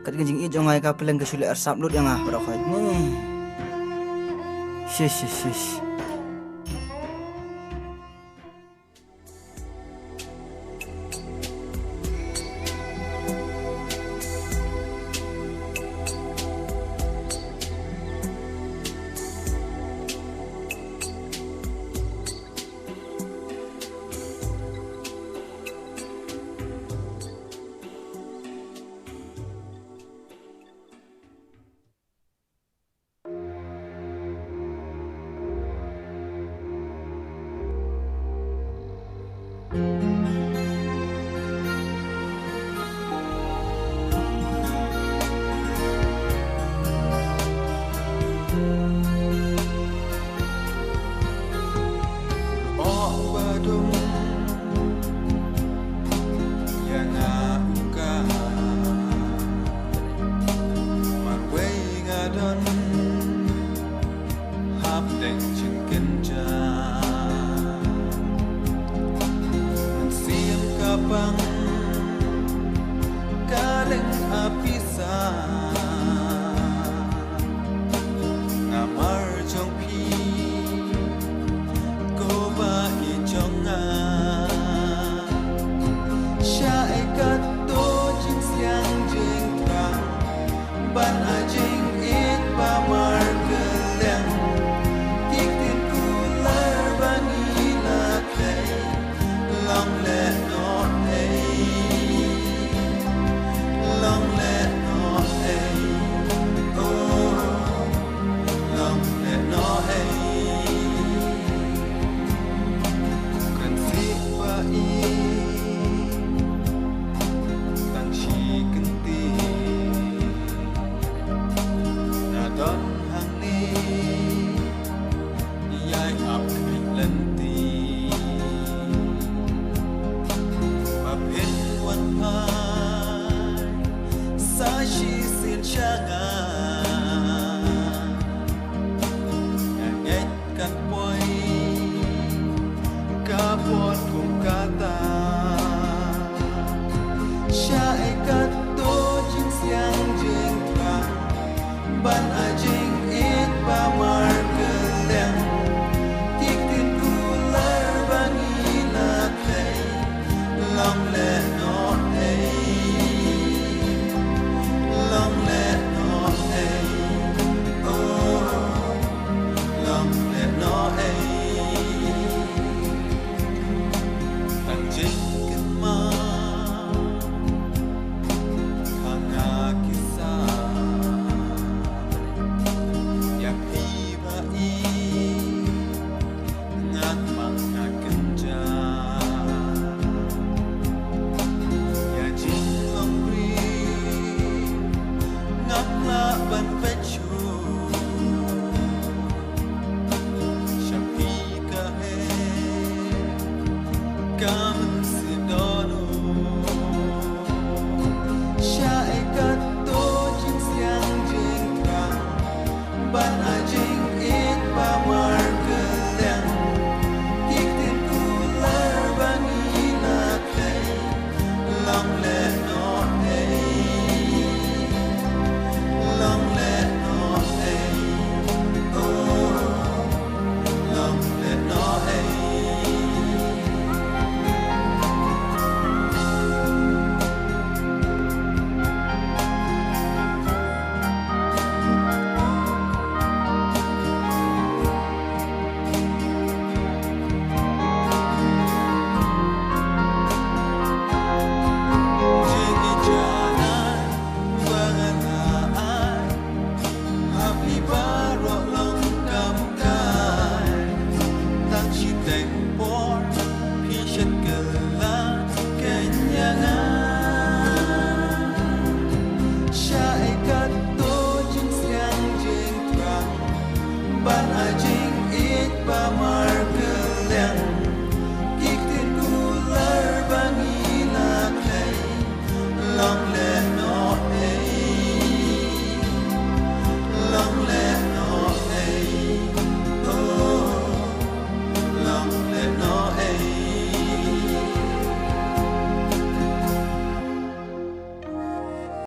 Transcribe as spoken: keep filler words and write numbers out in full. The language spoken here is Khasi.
Kat ka jingïeit jong nga ïa ka pylleng ka shu leh arsap lut ïa nga baroh khoit ne. Shish, shish, shish. Oh, ba dum ïa nga u ka. Marwei nga don hapdeng jingkynja. Mynsiem ka pang ka deng ha pisa. Namar jong phi ko ba i jong nga. Shaei katto jingsiang jingthrang ban ai jingïeit ba markylliang. Ki ktien kular ba ngi la khlei. Long leh noh ei. Long leh noh ei. Oh. Long leh noh ei. Kan sih ba i tang shi kyntien. Na don hangne ïai ap khlem lynti. Ba phin wan phai sa shisien sha nga. Nga ngeit kan poi ka por kum kata. Shaei kat